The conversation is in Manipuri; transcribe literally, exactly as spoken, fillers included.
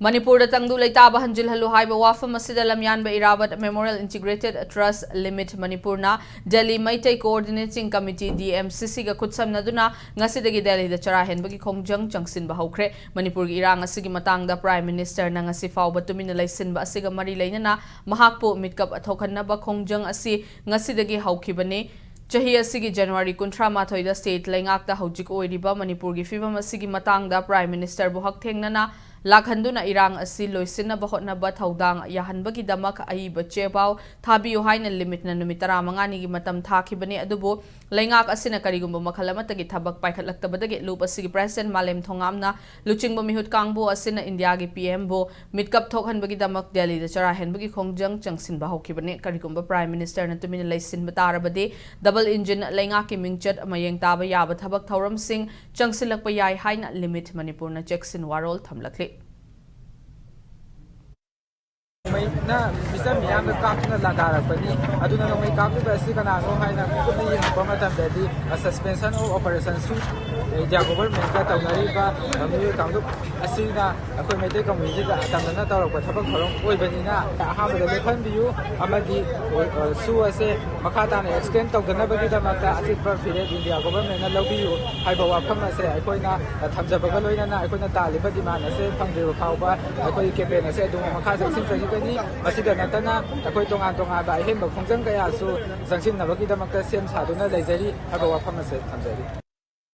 ꯃꯅꯤꯄꯨꯔꯗ ꯇꯪꯗꯨ ꯂꯩꯇꯥꯕ ꯍꯟꯖꯤꯜꯍꯜꯂꯨ ꯍꯥꯏꯕ ꯋꯥꯐꯝ ꯑꯁꯤꯗ ꯂꯝꯌꯥꯟꯕ ꯏꯔꯥꯕꯠ Memorial Integrated Trust Limited ꯃꯅꯤꯄꯨꯔꯅ Delhi Meitei Coordinating Committee, D M C C ꯒ ꯈꯨꯠꯁꯝꯅꯗꯨꯅ ꯉꯁꯤꯗꯒꯤ ꯗꯦꯜꯂꯤꯗ ꯆꯔꯥ ꯍꯦꯟꯕꯒꯤ ꯈꯣꯡꯖꯪ ꯆꯪꯁꯤꯟꯕ ꯍꯧꯈ꯭ꯔꯦ꯫ ꯃꯅꯤꯄꯨꯔꯒꯤ ꯏꯔꯥꯡ ꯑꯁꯤꯒꯤ ꯃꯇꯥꯡꯗ Prime Minister ꯅ ꯉꯁꯤ ꯐꯥꯎꯕ ꯇꯨꯃꯤꯟꯅ ꯂꯩꯁꯤꯟꯕ ꯑꯁꯤꯒ ꯃꯔꯤ ꯂꯩꯅꯅ ꯃꯍꯥꯛꯄꯨ ꯃꯤꯠꯀꯞ ꯊꯣꯛꯍꯟꯅꯕ ꯈꯣꯡꯖꯪ ꯑꯁꯤ ꯉꯁꯤꯗꯒꯤ ꯍꯧꯈꯤꯕꯅꯤ꯫ ꯆꯍꯤ ꯑꯁꯤꯒꯤ January ꯀꯨꯟꯊ꯭ꯔꯥ ꯃꯥꯊꯣꯏꯗ state ꯂꯩꯉꯥꯛꯇ ꯍꯧꯖꯤꯛ ꯑꯣꯏꯔꯤꯕ ꯃꯅꯤꯄꯨꯔꯒꯤ ꯐꯤꯕꯝ ꯑꯁꯤꯒꯤ ꯃꯇꯥꯡꯗ Prime Minister ꯕꯨ ꯍꯛꯊꯦꯡꯅꯅ ꯂꯥꯛꯍꯟꯗꯨꯅ ꯏꯔꯥꯡ ꯑꯁꯤ ꯂꯣꯏꯁꯤꯟꯅꯕ ꯍꯣꯠꯅꯕ ꯊꯧꯗꯥꯡ ꯌꯥꯍꯟꯕꯒꯤꯗꯃꯛ ꯑꯏꯕ ꯆꯦ ꯄꯥꯎ ꯊꯥꯕꯤꯌꯨ ꯍꯥꯏꯅ ꯂꯤꯃꯤꯠꯅ ꯅꯨꯃꯤꯠ ꯇꯔꯥꯃꯉꯥꯅꯤꯒꯤ ꯃꯇꯝ ꯊꯥꯈꯤꯕꯅꯤ꯫ ꯑꯗꯨꯕꯨ ꯂꯩꯉꯥꯛ ꯑꯁꯤꯅ ꯀꯔꯤꯒꯨꯝꯕ ꯃꯈꯜ ꯑꯃꯠꯇꯒꯤ ꯊꯕꯛ ꯄꯥꯏꯈꯠꯂꯛꯇꯕꯗꯒꯤ ꯂꯨꯞ ꯑꯁꯤꯒꯤ President ꯃꯥꯂꯦꯝ ꯊꯣꯉꯥꯝꯅ ꯂꯨꯆꯤꯡꯕ ꯃꯤꯍꯨꯠ ꯀꯥꯡꯕꯨ ꯑꯁꯤꯅ ꯏꯟꯗꯤꯌꯥꯒꯤ P M ꯕꯨ ꯃꯤꯠꯀꯞ ꯊꯣꯛꯍꯟꯕꯒꯤꯗꯃꯛ ꯗꯦꯜꯂꯤꯗ ꯆꯔꯥ ꯍꯦꯟꯕꯒꯤ ꯈꯣꯡꯖꯪ ꯆꯪꯁꯤꯟꯕ ꯍꯧꯈꯤꯕꯅꯤ꯫ ꯀꯔꯤꯒꯨꯝꯕ Prime Minister ꯅ ꯇꯨꯃꯤꯟꯅ ꯂꯩꯁꯤꯟꯕ ꯇꯥꯔꯕꯗꯤ double engine ꯂꯩꯉꯥꯛꯀꯤ ꯃꯤꯡꯆꯠ ꯃꯌꯦꯡ ꯇꯥꯕ ꯌꯥꯕ ꯊꯕꯛ ꯊꯧꯔꯝꯁꯤꯡ ꯆꯪꯁꯤꯜꯂꯛꯄ ꯌꯥꯏ ꯍꯥꯏꯅ ꯂꯤꯃꯤꯠ ꯃꯅꯤꯄꯨꯔꯅ ꯆꯦꯛꯁꯤꯟ ꯋꯥꯔꯣꯜ ꯊꯝꯂꯛꯂꯤ꯫ ꯅꯣꯡꯃꯩꯅ ꯃꯤꯆꯝ ꯃꯤꯌꯥꯝꯗ ꯀꯥꯞꯇꯨꯅ ꯂꯥꯟꯗꯥꯔꯛꯄꯅꯤ꯫ ꯑꯗꯨꯅ ꯅꯣꯡꯃꯩ ꯀꯥꯞꯂꯤꯕ ꯑꯁꯤ ꯀꯅꯥꯅꯣ ꯍꯥꯏꯅ ꯀꯨꯞꯅ ꯌꯦꯡꯉꯛꯄ ꯃꯇꯝꯗꯗꯤ, ꯑ, suspension of operation ꯁꯨ ꯏꯟꯗꯤꯌꯥ government ꯀ ꯇꯧꯅꯔꯤꯕ, ꯑ, ꯃꯤꯑꯣꯏ ꯀꯥꯡꯂꯨꯞ ꯑꯁꯤꯅ ꯑꯩꯈꯣꯏ ꯃꯩꯇꯩ community ꯗ ꯑꯇꯝꯅꯅ ꯇꯧꯔꯛꯄ ꯊꯕꯛ ꯊꯧꯔꯝ ꯑꯣꯏꯕꯅꯤꯅ, ꯑꯍꯥꯟꯕꯗ ꯂꯦꯞꯍꯟꯕꯤꯌꯨ ꯑꯃꯗꯤ, ꯑ, ꯁꯨ ꯑꯁꯦ ꯃꯈꯥ ꯇꯥꯅ extend ꯇꯧꯗꯅꯕꯒꯤꯗꯃꯛꯇ ꯑꯆꯤꯛꯄ ꯐꯤꯔꯦꯞ ꯏꯟꯗꯤꯌꯥ government ꯅ ꯂꯧꯕꯤꯌꯨ ꯍꯥꯏꯕ ꯋꯥꯐꯝ ꯑꯁꯦ ꯑꯩꯈꯣꯏꯅ, ꯑ, ꯊꯝꯖꯕꯒ ꯂꯣꯏꯅꯅ ꯑꯩꯈꯣꯏꯅ ꯇꯥꯜꯂꯤꯕ demand ꯑꯁꯦ ꯐꯪꯗ꯭ꯔꯤꯕ ꯐꯥꯎꯕ ꯑꯩꯈꯣꯏ campaign ꯑꯁꯦ ꯑꯗꯨꯝ ꯃꯈꯥ ꯆꯠꯊꯖꯈꯤꯒꯅꯤ꯫ ꯃꯁꯤꯗ ꯅꯠꯇꯅ ꯑꯩꯈꯣꯏ ꯇꯣꯉꯥꯟ ꯇꯣꯉꯥꯟꯕ ꯑꯍꯦꯟꯕ ꯈꯣꯡꯖꯪ ꯀꯌꯥꯁꯨ ꯆꯪꯁꯤꯟꯅꯕꯒꯤꯗꯃꯛꯇ ꯁꯦꯝ ꯁꯥꯗꯨꯅ ꯂꯩꯖꯔꯤ ꯍꯥꯏꯕ ꯋꯥꯐꯝ ꯑꯁꯦ ꯊꯝꯖꯔꯤ꯫